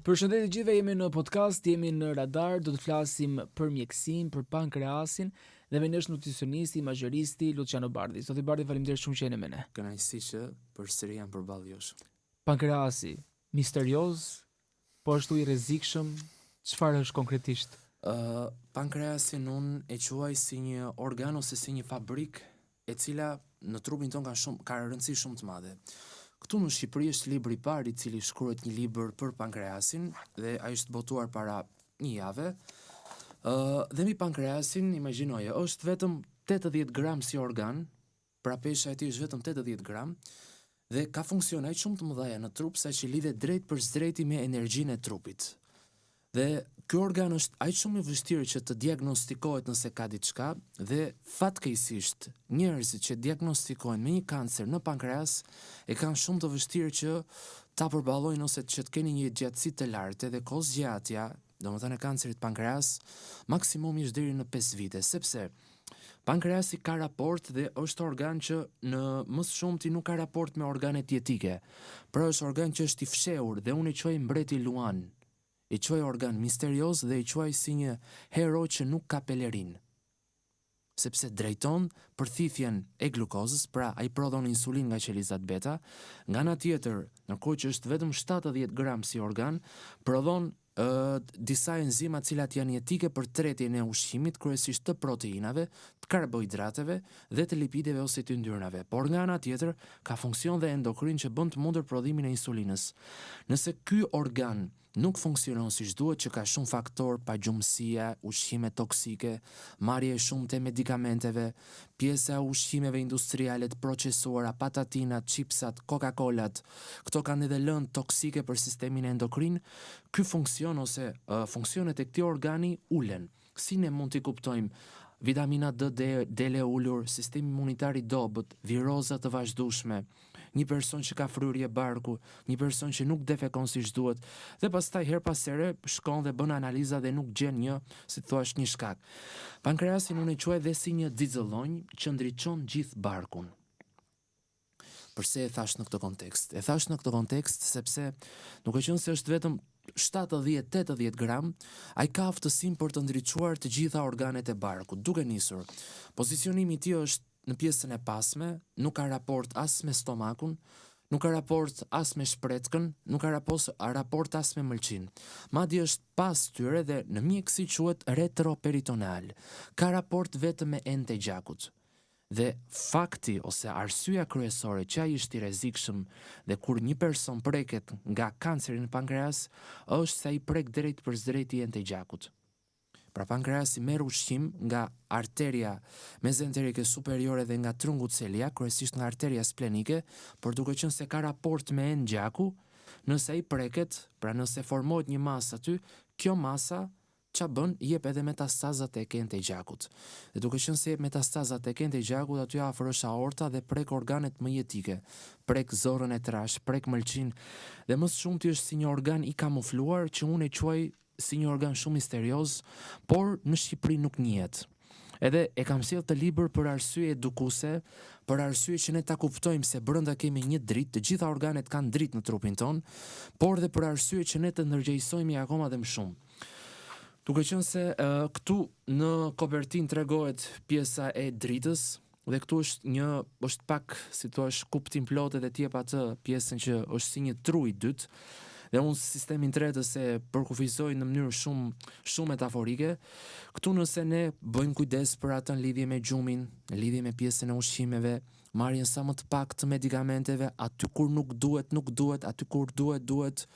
Përshëndetje të gjithëve, jemi në podcast, jemi në Radar, do të flasim për mjekësinë, për pankreasin dhe me ne është nutricionisti, imazheristi Luciano Bardhi. Zoti Bardhi, faleminderit shumë që jeni me ne. Kënaqësi që përsëri jam përballë jush. Pankreasi, misterioz, po ashtu i rrezikshëm, çfarë është konkretisht? Ë, uh, pankreasin unë e quaj si një organ ose si një fabrikë e cila në trupin tonë ka shumë ka rëndësi shumë të madhe. Këtu në Shqipëri është libri i parë i cili shkruhet një libër për pankreasin dhe ai është botuar para një jave. Ë uh, dhe mbi pankreasin, imagjinoje, është vetëm 80 gram si organ, pra pesha e tij është vetëm 80 gram dhe ka funksione aq shumë të mëdha në trup saqë lidhet drejtpërsëdrejti me energjinë e trupit. Dhe ky organ është aq shumë i vështirë që të diagnostikohet nëse ka diçka dhe fatkeqësisht njerëzit që diagnostikohen me një kancer në pankreas e kanë shumë të vështirë që ta përballojnë ose që të kenë një jetëgjatësi të lartë dhe kohëzgjatja, domethënë e kancerit pankreas, maksimumi është deri në 5 vite, sepse pankreasi ka raport dhe është organ që në më së shumti nuk ka raport me organet jetike. Pra është organ që është i fshehur dhe unë e quaj mbreti luan. E quaj organ misterioz dhe e quaj si një hero që nuk ka pelerinë. Sepse drejton përthithjen e glukozës, pra ai prodhon insulinë nga qelizat beta, nga ana tjetër, ndërkohë që është vetëm 70 gram si organ, prodhon ë disa enzima të cilat janë jetike për tretjen e ushqimit, kryesisht të proteinave, të karbohidrateve dhe të lipideve ose të yndyrnave. Por nga ana tjetër, ka funksion dhe endokrin që bën të mundur prodhimin e insulinës. Nëse ky organ nuk funksionon siç duhet që ka shumë faktorë, pagjumësia, ushqime toksike, marrje e shumtë e medikamenteve, pjesa e ushqimeve industriale të procesuara, patatinat, çipsat, Coca-Colat, këto kanë edhe lëndë toksike për sistemin endokrin, ky funksion ose funksionet e këtij organi ulen. Si ne mund t'i kuptojmë vitamina D del e ulur, sistemi imunitar i dobët, viroza të vazhdueshme, një person që ka fryrje barku, një person që nuk defekon siç duhet dhe pastaj herë pas here shkon dhe bën analiza dhe nuk gjen një, si të thuash, një shkak. Pankreasin unë e quaj dhe si një xixëllonjë që ndriçon gjithë barkun. Përse e thashë në këtë kontekst? E thashë në këtë kontekst sepse duke qenë se është vetëm 70-80 gram, ai ka aftësinë për të ndriçuar të gjitha organet e barkut, duke nisur. Pozicionimi i tij është në pjesën e pasme, nuk ka raport as me stomakun, nuk ka raport as me shpretkën, nuk ka raport, raport as me mëlçinë. Madje është pas tyre dhe në mjekësi quhet retroperitoneal. Ka raport vetëm me enët e gjakut. Dhe fakti ose arsyeja kryesore që ai është i rrezikshëm dhe kur një person preket nga kanceri në pankreas është se ai prek drejtpërsëdrejti enët e gjakut. Pra pankreasi merr ushqim nga arteria mezenterike superiore dhe nga trungu celiak, kryesisht nga arteria splenike, por duke qenë se ka raport me enë gjaku, nëse ai preket, pra nëse formohet një masë aty, kjo masa Ça bën, jep edhe metastaza tek enët e gjakut. Dhe duke qenë se jep metastaza tek enët e gjakut, aty afër është aorta dhe prek organet më jetike. Prek zorrën e trashë, prek mëlçinë dhe më së shumti është si një organ i kamufluar që unë e quaj si një organ shumë misterioz, por në Shqipëri nuk njihet. Edhe e kam sjellë këtë libër për arsye edukuese, për arsye që ne ta kuptojmë se brenda kemi një dritë, të gjitha organet kanë dritë në trupin tonë, por dhe për arsye që ne të ndërgjegjësohemi akoma dhe më shumë. Duke qenë se uh, këtu në kopertinë tregohet pjesa e dritës dhe këtu është një është pak si thua kuptimplotë dhe të jep atë pjesën që është si një tru i dytë dhe unë sistemin tretës e përkufizoj në mënyrë shumë shumë metaforike. Këtu nëse ne bëjmë kujdes për atë në lidhje me gjumin, në lidhje me pjesën e ushqimeve, marrjen sa më të pak të medikamenteve, aty kur nuk duhet, nuk duhet, aty kur duhet, duhet.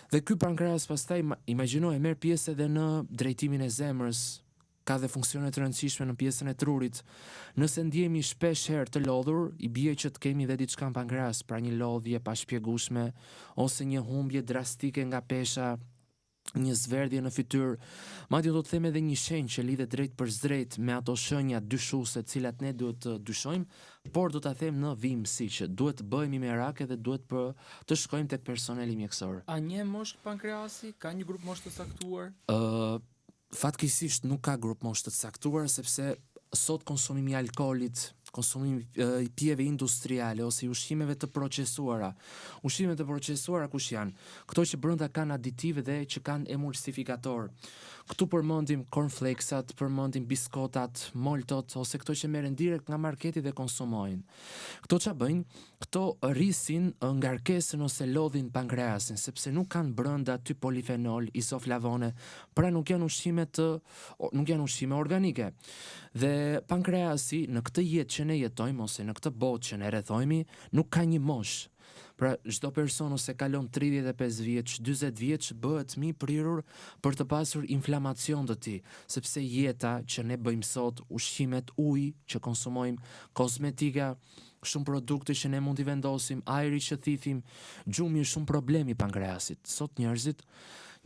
Dhe ky pankreas pastaj imagjino e merr pjesë edhe në drejtimin e zemrës, ka dhe funksione të rëndësishme në pjesën e trurit. Nëse ndjehemi shpesh herë të lodhur, i bie që të kemi dhe diçka në pankreas, pra një lodhje e pashpjegueshme ose një humbje drastike nga pesha, një zverdhje në fytyrë, madje do të them edhe një shenjë që lidhet drejtpërsëdrejt me ato shenja dyshuese të cilat ne duhet të dyshojmë, por do ta them në vijimësi që duhet të bëhemi merak edhe duhet për të shkojmë tek personeli mjekësor. A njeh moshë pankreasi? Ka një grup moshë të caktuar? Ë, fatkeqësisht nuk ka grup moshë të caktuar sepse sot konsumimi i alkoolit, Konsumimi i pijeve industriale ose i ushqimeve të procesuara. Ushqimet e procesuara kush janë? Këto që brenda kanë aditivë dhe që kanë emulsifikator. Këtu përmendim cornflakesat, përmendim biskotat, moltot ose këto që merren direkt nga marketi dhe konsumohen. Këto ça bëjnë? Këto rrisin ngarkesën ose lodhin pankreasin, sepse nuk kanë brenda aty polifenol, isoflavone, pra nuk janë ushqime të nuk janë ushqime organike. Dhe pankreasi në këtë jetë që ne jetojmë ose në këtë botë që ne rrethojmë, nuk ka një moshë. Pra çdo person ose kalon 35 vjeç, 40 vjeç bëhet më i prirur për të pasur inflamacion të tij, sepse jeta që ne bëjmë sot, ushqimet, uji që konsumojmë, kozmetika, shumë produkte që ne mund t'i vendosim, ajri që thithim, gjumi është shumë problem i pankreasit. Sot njerëzit,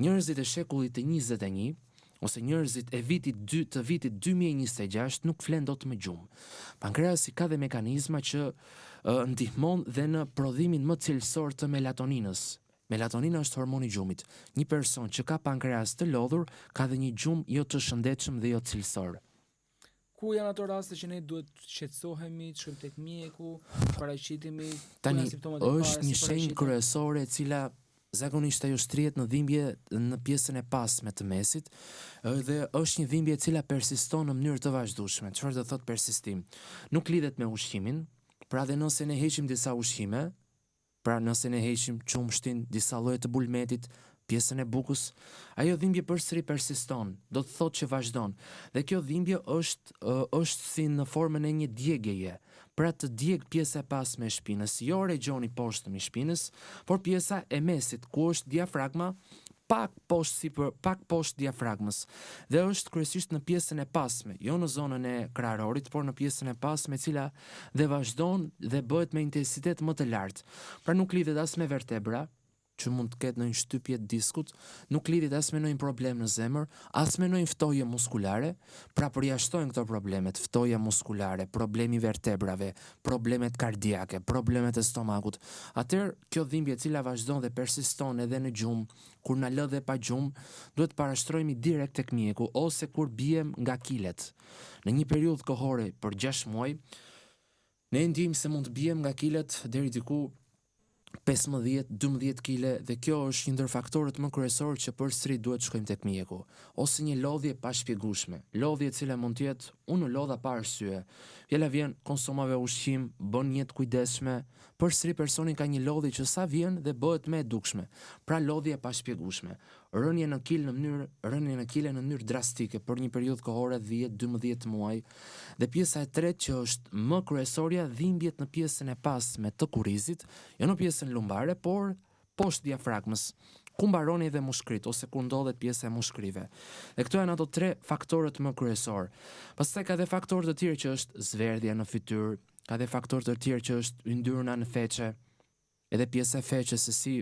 njerëzit e shekullit të 21, ose njerëzit e vitit 2 të vitit 2026 nuk flen dot më gjumë. Pankreasi ka dhe mekanizma që uh, ndihmon dhe në prodhimin më cilësor të melatoninës. Melatonina është hormoni i gjumit. Një person që ka pankreas të lodhur ka dhe një gjumë jo të shëndetshëm dhe jo cilësor. Ku janë ato raste që ne duhet të shqetësohemi, të shkojmë tek mjeku, paraqitemi, ku janë simptomat e para, është një shenjë kryesore e cila zakonisht ajo shtrihet në dhimbje në pjesën e pasme të mesit dhe është një dhimbje e cila persiston në mënyrë të vazhdueshme. Çfarë do thotë persistim? Nuk lidhet me ushqimin, pra dhe nëse ne heqim disa ushqime, Pra nëse ne heqim qumështin, disa lloje të bulmetit, pjesën e bukës, ajo dhimbje përsëri persiston, do të thotë që vazhdon. Dhe kjo dhimbje është është si në formën e një djegieje. Pra të djeg pjesa e pasme e shpinës, jo regjioni i poshtëm i shpinës, por pjesa e mesit, ku është diafragma, pak poshtë sipër, pak poshtë diafragmës dhe është kryesisht në pjesën e pasme, jo në zonën e kraharorit, por në pjesën e pasme e cila dhe vazhdon dhe bëhet me intensitet më të lartë. Pra nuk lidhet as me vertebra, që mund të ketë ndonjë shtypje të diskut, nuk lidhet as me ndonjë problem në zemër, as me ndonjë ftohje muskulare, pra përjashtohen këto problemet, ftohja muskulare, problemi i vertebrave, problemet kardiake, problemet e stomakut. Atëherë kjo dhimbje e cila vazhdon dhe persiston edhe në gjumë, kur na lë dhe pa gjumë, duhet të parashtrohemi direkt tek mjeku ose kur biem nga kilet. Në një periudhë kohore për 6 muaj, ne e ndjejmë se mund të biem nga kilet deri diku 15, 12 kile dhe kjo është një ndër faktorët më kryesorë që përsëri duhet të shkojmë tek mjeku. Ose një lodhje e pashpjegueshme, lodhje e cila mund të jetë unë u lodha pa arsye. Fjala vjen konsumove ushqim, bën jetë të kujdesshme, përsëri personi ka një lodhje që sa vjen dhe bëhet më e dukshme. Pra lodhje e pashpjegueshme. Rënie në kil në mënyrë rënie në kile në mënyrë drastike për një periudhë kohore 10, 12 muaj. Dhe pjesa e tretë që është më kryesorja, dhimbjet në pjesën e pasme të kurrizit, jo në pjesën lumbare, por poshtë diafragmës, ku mbaroni edhe mushkëritë ose ku ndodhet pjesa e mushkërive. Dhe këto janë ato tre faktorët më kryesorë. Pastaj ka dhe faktorë të tjerë që është zverdhja në fytyrë, ka dhe faktorë të tjerë që është yndyrna në feçe, edhe pjesa e feçes se si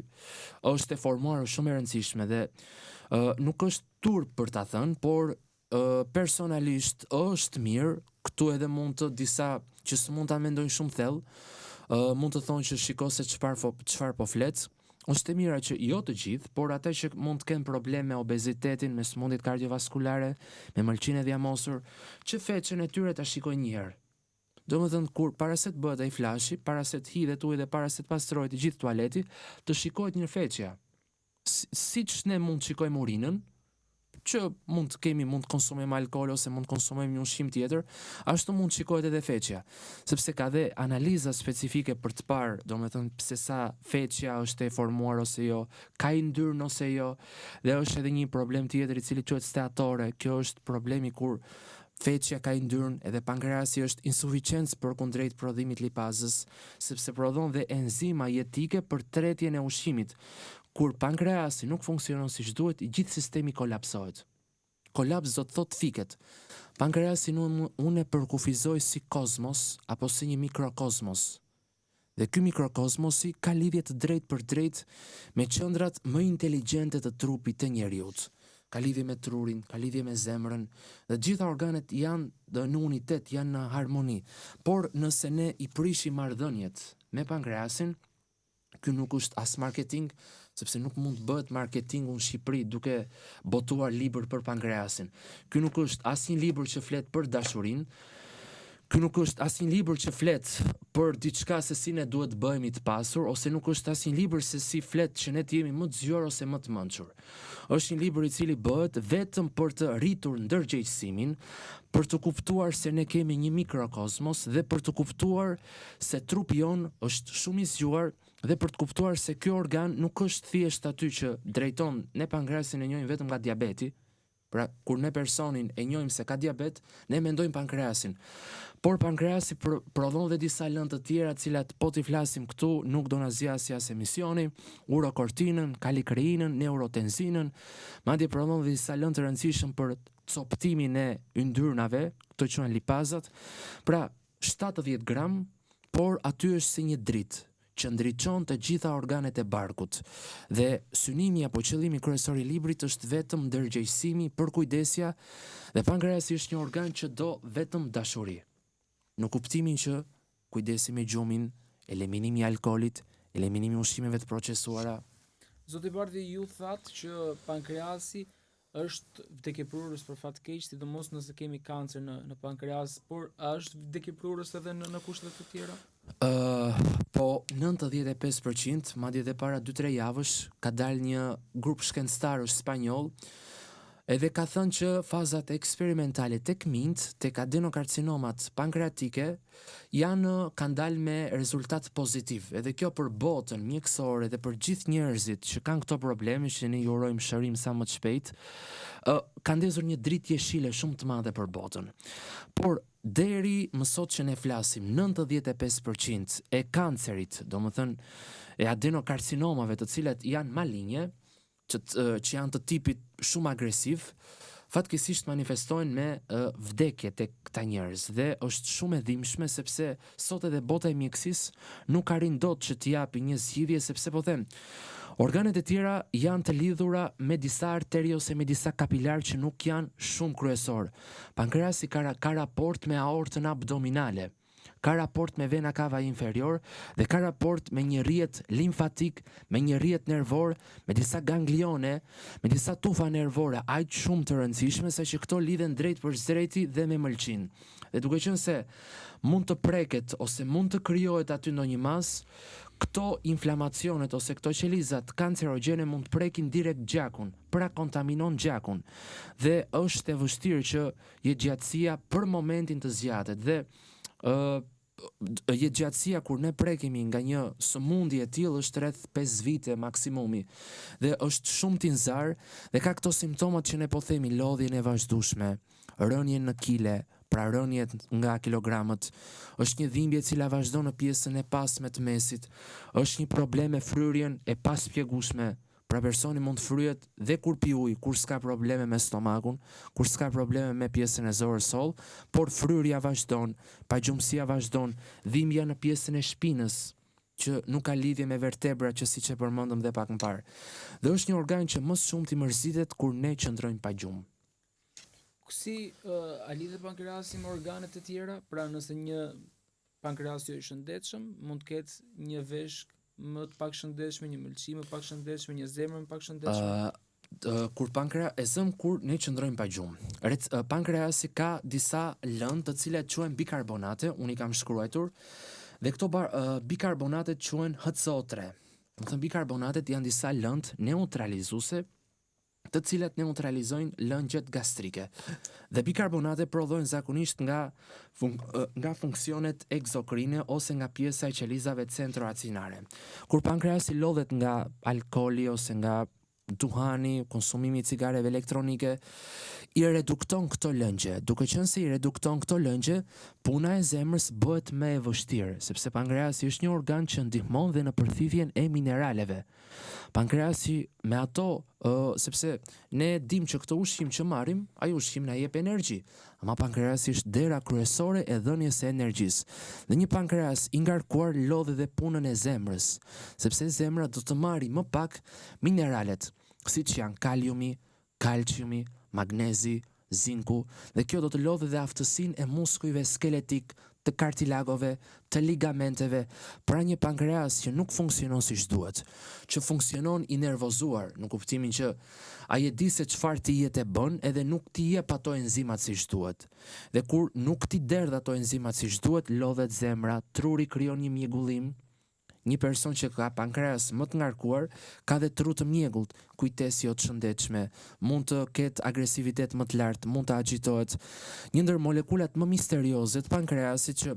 është e formuar është shumë e rëndësishme dhe uh, nuk është turp për ta thënë, por uh, personalisht është mirë, këtu edhe mund të disa që s'mund ta mendojnë shumë thellë, uh, mund të thonë që shiko se çfarë po çfarë po flet. Është e mira që jo të gjithë, por ata që mund të kenë probleme me obezitetin, me sëmundjet kardiovaskulare, me mëlçinë e dhjamosur, që feçen e tyre ta shikojnë një herë. Domethënë kur para se të bëhet ai flashi, para se të hidhet uji dhe para se të pastrohet i gjithë tualeti, të shikohet një feçja. Siç ne mund të shikojmë urinën, që mund të kemi, mund të konsumojmë alkool ose mund të konsumojmë një ushqim tjetër, ashtu mund të shikohet edhe feçja, sepse ka dhe analiza specifike për të parë, domethënë pse sa feçja është e formuar ose jo, ka yndyrnë ose jo, dhe është edhe një problem tjetër i cili quhet steatore, kjo është problemi kur Feçja ka yndyrnë edhe pankreasi është insuficiencë përkundrejt prodhimit lipazës, sepse prodhon dhe enzima jetike për tretjen e ushqimit. Kur pankreasi nuk funksionon siç duhet, i gjithë sistemi kolapsohet. Kolaps do të thotë fiket. Pankreasin unë e përkufizoj si kozmos apo si një mikrokozmos. Dhe ky mikrokozmosi ka lidhje të drejtpërdrejtë me qendrat më inteligjente të trupit të njeriut. Ka lidhje me trurin, ka lidhje me zemrën, dhe të gjitha organet janë në unitet, janë në harmoni. Por nëse ne i prishim marrëdhëniet me pankreasin, ky nuk është as marketing, sepse nuk mund të bëhet marketingu në Shqipëri duke botuar libër për pankreasin. Ky nuk është as një libër që flet për dashurinë. Ky nuk është asnjë libër që flet për diçka se si ne duhet të bëhemi të pasur ose nuk është asnjë libër se si flet që ne të jemi më të zgjuar ose më të mençur. Është një libër i cili bëhet vetëm për të rritur ndërgjegjësimin, për të kuptuar se ne kemi një mikrokozmos dhe për të kuptuar se trupi jonë është shumë i zgjuar dhe për të kuptuar se ky organ nuk është thjesht aty që drejton, ne pankreasin e njohim vetëm nga diabeti, Pra, kur ne personin e njohim se ka diabet, ne mendojmë pankreasin. Por pankreasi prodhon dhe disa lëndë të tjera, të cilat po t'i flasim këtu nuk do na zgjasë as emisioni, urokortinën, kalikreinën, neurotenzinën, madje prodhon dhe disa lëndë të rëndësishëm për copëtimin e yndyrnave, këto quhen lipazat. Pra, 70 gram, por aty është si një dritë që ndriçon të gjitha organet e barkut. Dhe synimi apo qëllimi kryesor i librit është vetëm ndërgjegjësimi, përkujdesja dhe pankreasi është një organ që do vetëm dashuri. Në kuptimin që kujdesi me gjumin, eliminimi i alkoolit, eliminimi i ushqimeve të procesuara. Zoti Bardhi, ju thatë që pankreasi është vdekjeprurës për fat keq, sidomos nëse kemi kancer në në pankreas, por a është vdekjeprurës edhe në në kushte të tjera? Ë, uh, po 95%, madje edhe para 2-3 javësh ka dalë një grup shkencëtarësh spanjoll edhe ka thënë që fazat eksperimentale tek minjtë, tek adenokarcinomat pankreatike, janë kanë dalë me rezultat pozitiv. Edhe kjo për botën mjekësore dhe për gjithë njerëzit që kanë këto probleme që ne ju urojmë shërim sa më të shpejtë, ë ka ndezur një dritë jeshile shumë të madhe për botën. Por deri më sot që ne flasim, 95% e kancerit, domethënë e adenokarcinomave të cilat janë malinje, që që janë të tipit shumë agresiv, fatkeqësisht manifestohen me vdekje tek këta njerëz dhe është shumë e dhimbshme sepse sot edhe bota e mjekësisë nuk arrin dot që t'i japi një zgjidhje sepse po them organet e tjera janë të lidhura me disa arterie ose me disa kapilarë që nuk janë shumë kryesorë. Pankreasi ka ka raport me aortën abdominale. ka raport me vena cava inferior dhe ka raport me një rrjet limfatik, me një rrjet nervor, me disa ganglione, me disa tufa nervore aq shumë të rëndësishme saqë këto lidhen drejtpërsëdrejti dhe me mëlçinë. Dhe duke qenë se mund të preket ose mund të krijohet aty ndonjë masë, këto inflamacionet ose këto qelizat kancerogjene mund të prekin direkt gjakun, pra kontaminon gjakun. Dhe është e vështirë që jetëgjatësia për momentin të zgjatet dhe ë jetëgjatësia kur ne prekemi nga një sëmundje e tillë është rreth 5 vite maksimumi dhe është shumë tinzar dhe ka këto simptomat që ne po themi lodhjen e vazhdueshme, rënien në kile, pra rëniet nga kilogramët, është një dhimbje e cila vazhdon në pjesën e pasme të mesit, është një problem me fryrjen e paspjegueshme, Pra personi mund të fryhet dhe kur pi ujë, kur s'ka probleme me stomakun, kur s'ka probleme me pjesën e zorrës së hollë, por fryrja vazhdon, pagjumësia vazhdon, dhimbja në pjesën e shpinës, që nuk ka lidhje me vertebrat që siç e përmendëm dhe pak më parë. Dhe është një organ që më së shumti mërzitet kur ne qëndrojmë pa gjumë. Si a lidhet pankreasi me organet e tjera? Pra nëse një pankreas jo i shëndetshëm, mund të ketë një veshkë më të pak shëndetshme, një mëlçi më pak shëndetshme, një zemër më pak shëndetshme. Uh, kur pankrea e zëm kur ne qëndrojmë pa gjumë. Rec, uh, pankreasi ka disa lëndë të cilat quhen bikarbonate, unë i kam shkruajtur, dhe këto bar, uh, bikarbonatet quhen HCO3. Domethënë bikarbonatet janë disa lëndë neutralizuese të cilat neutralizojnë lëngjet gastrike. Dhe bikarbonate prodhohen zakonisht nga fun nga funksionet ekzokrine ose nga pjesa e qelizave centroacinare. Kur pankreasi lodhet nga alkooli ose nga duhani, konsumimi i cigareve elektronike, i redukton këto lëngje. Duke qenë se i redukton këto lëngje, puna e zemrës bëhet më e vështirë, sepse pankreasi është një organ që ndihmon dhe në përthithjen e mineraleve. Pankreasi me ato, uh, sepse ne dim që këtë ushqim që marrim, ai ushqim na jep energji. Ama pankreasi është dera kryesore e dhënies së energjisë. Dhe një pankreas i ngarkuar lodh edhe punën e zemrës, sepse zemra do të marri më pak mineralet, siç janë kaliumi, kalciumi, magnezi, zinku, dhe kjo do të lodhë edhe aftësinë e muskujve skeletik të kartilagove, të ligamenteve, pra një pankreas që nuk funksionon siç duhet, që funksionon i nervozuar, në kuptimin që ai e di se çfarë ti je tu bën edhe nuk t'i jep ato enzimat siç duhet. Dhe kur nuk t'i derdh ato enzimat siç duhet, lodhet zemra, truri krijon një mjegullim, Një person që ka pankreas më të ngarkuar ka dhe tru të mjegullt, kujtesë jo të shëndetshme, mund të ketë agresivitet më të lartë, mund të agjitohet. Një ndër molekulat më misterioze të pankreasit që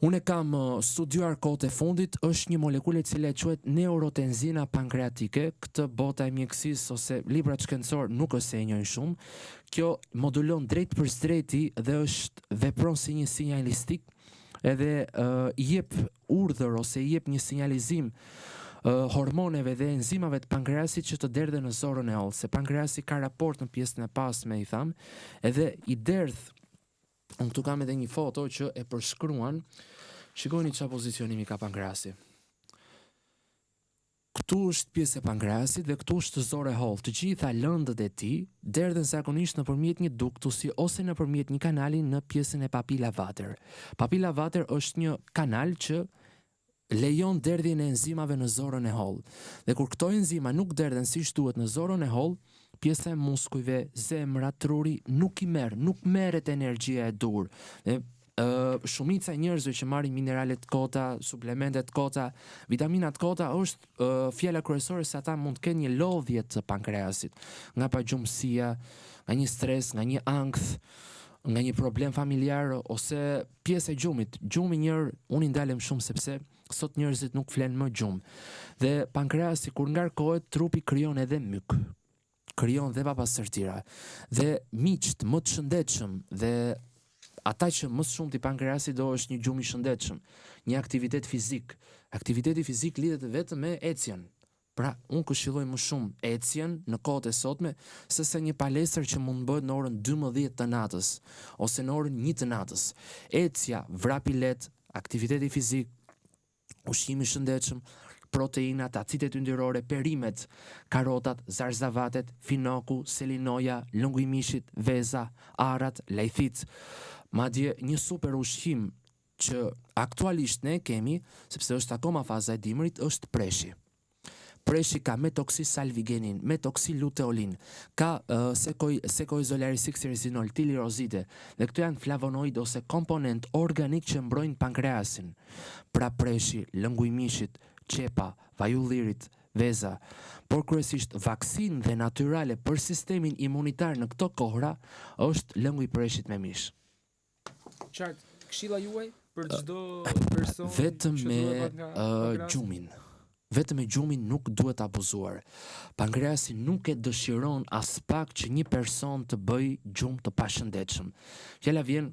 unë e kam studiuar kohët e fundit është një molekulë e cila quhet neurotenzina pankreatike, këtë bota e mjekësisë ose librat shkencorë nuk është se e njohin shumë. Kjo modulon drejtpërsëdrejti dhe është vepron si një sinjalistik edhe uh, i jep urdhër ose i jep një sinjalizim uh, hormoneve dhe enzimave të pankreasit që të derdhen në zorrën e hollë, se pankreasi ka raport në pjesën e pasme, i tham, edhe i derdh unë këtu kam edhe një foto që e përshkruan shikoni çfarë pozicionimi ka pankreasi. Këtu është pjesë e pankreasit dhe këtu është zorrë e hollë. Të gjitha lëndët e tij derdhen zakonisht nëpërmjet një duktusi ose nëpërmjet një kanali në pjesën e papila vater. Papila vater është një kanal që lejon derdhjen e enzimave në zorrën e hollë. Dhe kur këto enzima nuk derdhen siç duhet në zorrën e hollë, pjesa e muskujve, zemra, truri nuk i merr, nuk merret energjia e duhur. Dhe shumica e njerëzve që marrin minerale të kota, suplemente të kota, vitamina të kota është uh, fjala kryesore se ata mund të kenë një lodhje të pankreasit, nga pagjumësia, nga një stres, nga një ankth, nga një problem familjar ose pjesë e gjumit. Gjumi njëherë unë i ndalem shumë sepse sot njerëzit nuk flenë më gjumë. Dhe pankreasi kur ngarkohet, trupi krijon edhe myk krijon dhe papastërtira. Dhe miqtë më të shëndetshëm dhe ata që më së shumti pankreasi do është një gjumë i shëndetshëm, një aktivitet fizik. Aktiviteti fizik lidhet vetëm me ecjen. Pra, unë këshilloj më shumë ecjen në kohët e sotme sesa një palestër që mund të bëhet në orën 12 të natës ose në orën 1 të natës. Ecja, vrapi i lehtë, aktiviteti fizik, ushqimi i shëndetshëm, proteinat, acidet yndyrore, perimet, karotat, zarzavatet, finoku, selinoja, lëngu i mishit, veza, arrat, lajthitë. Madje një super ushqim që aktualisht ne kemi, sepse është akoma faza e dimrit, është preshi. Preshi ka metoksisalvigenin, metoksiluteolin, ka uh, sekoi, sekoizolarisiksirizinol, tilirozide, dhe këto janë flavonoid ose komponent organik që mbrojnë pankreasin. Pra preshi, lëngu i mishit, qepa, vaji i ullirit, veza, por kryesisht vaksinë dhe natyrale për sistemin imunitar në këto kohra është lëngu i preshit me mish. Qartë, këshilla juaj për çdo person vetëm me uh, gjumin. Vetëm me gjumin nuk duhet abuzuar. Pankreasi nuk e dëshiron aspak që një person të bëjë gjumë të pashëndetshëm. Fjala vjen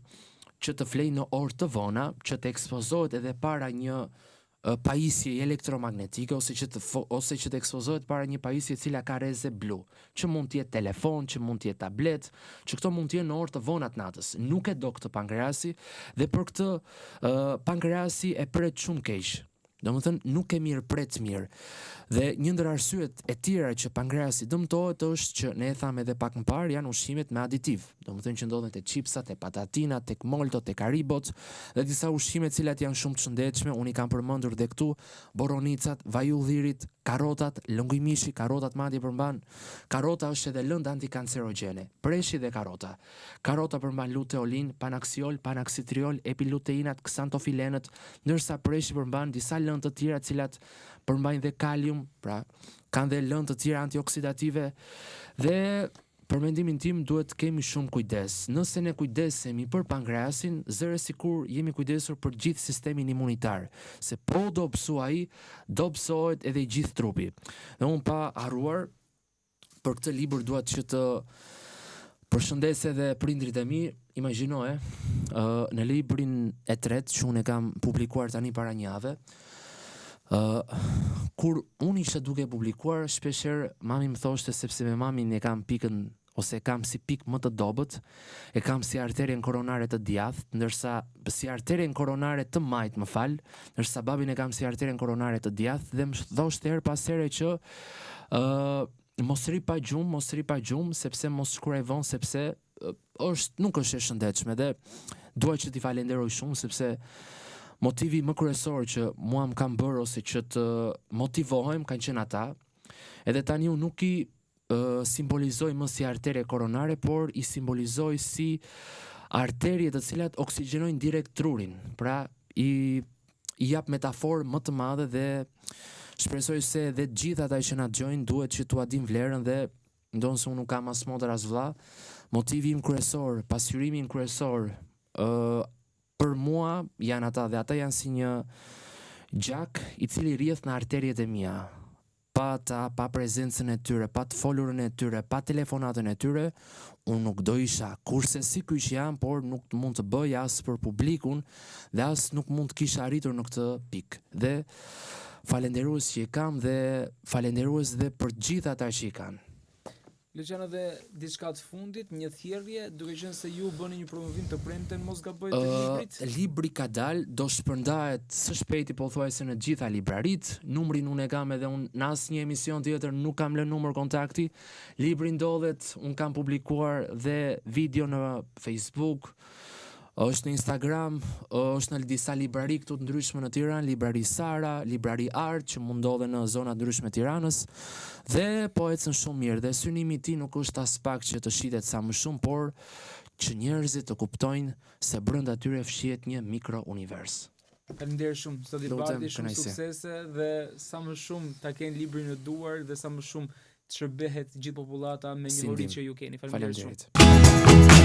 që të flejë në orë të vona, që të ekspozohet edhe para një pajisje elektromagnetike ose që të ose që të ekspozohet para një pajisje e cila ka rreze blu, që mund të jetë telefon, që mund të jetë tablet, që këto mund të jenë në orë të vona të natës. Nuk e do këtë pankreasi dhe për këtë uh, pankreasi e pret shumë keq. Domethënë nuk e mirëpret mirë. Dhe një ndër arsyet e tjera që pankreasi dëmtohet është që ne e thamë edhe pak më parë janë ushqimet me aditiv. Domethënë që ndodhen te çipsat, te patatinat, tek moltot, tek haribot dhe disa ushqime të cilat janë shumë të shëndetshme, unë i kam përmendur dhe këtu, boronicat, vaji i ullirit, karotat, lëngu i mishit, karotat madje përmban, karota është edhe lëndë antikancerogjene, preshi dhe karota. Karota përmban luteolin, panaksiol, panaksitriol, epiluteinat, ksantofilenët, ndërsa preshi përmban disa lëndë të tjera të cilat përmbajnë dhe kalium, pra kanë dhe lëndë të tjera antioksidative dhe për mendimin tim duhet të kemi shumë kujdes. Nëse ne kujdesemi për pankreasin, zëre sikur jemi kujdesur për gjithë sistemin imunitar, se po u dobësua ai, dobësohet edhe i gjithë trupi. Dhe unë pa harruar për këtë libër dua që të përshëndes edhe prindrit e mi, imagjinoje, uh, në librin e tretë që unë e kam publikuar tani para një jave, uh, kur unë isha duke publikuar, shpeshherë mami më thoshte sepse me mamin e kam pikën ose e kam si pikë më të dobët, e kam si arterien koronare të djathtë, ndërsa si arterien koronare të majtë, më fal, ndërsa babin e kam si arterien koronare të djathtë dhe më thoshte herë pas here që ë uh, mos rri pa gjumë, mos rri pa gjumë, sepse mos shkruaj vonë sepse është nuk është e shëndetshme dhe. Dua që t'i falenderoj shumë sepse motivi më kryesor që mua më kanë bërë ose që të motivohem kanë qenë ata. Edhe tani unë nuk i uh, simbolizoj më si arterie koronare, por i simbolizoj si arterie të cilat oksigjenojnë direkt trurin. Pra i i jap metaforë më të madhe dhe shpresoj se dhe të gjithë ata që na dëgjojnë duhet që t'ua dinë vlerën dhe ndonëse unë nuk kam as motër as vëlla, motivi im kryesor, pasqyrimi im kryesor, ë për mua janë ata dhe ata janë si një gjak i cili rrjedh në arteriet e mia. Pa ata, pa prezencën e tyre, pa të folurën e tyre, pa telefonatën e tyre, unë nuk do isha kurrsesi ky që jam, por nuk mund të bëj as për publikun dhe as nuk mund të kisha arritur në këtë pikë. Dhe falenderues që i kam dhe falenderues dhe për të gjithë ata që i kanë. Luciano dhe diçka të fundit, një thirrje, duke qenë se ju bëni një promovim të premten, mos gaboj të librit. Libri ka dalë, do shpërndahet së shpejti pothuajse në të gjitha libraritë. Numrin unë e kam edhe unë në asnjë emision tjetër nuk kam lënë numër kontakti. Libri ndodhet, unë kam publikuar dhe video në Facebook, Është në Instagram, është në disa librari këtu të ndryshme në Tiranë, librari Sara, librari Art që mund ndodhen në zona të ndryshme të Tiranës dhe po ecën shumë mirë dhe synimi i tij nuk është aspak që të shitet sa më shumë, por që njerëzit të kuptojnë se brenda tyre fshihet një mikrounivers. Faleminderit shumë, zoti Bardhi, shumë suksese dhe sa më shumë ta kenë librin në duar dhe sa më shumë të shërbehet gjithë popullata me njohuritë që ju keni. Faleminderit shumë.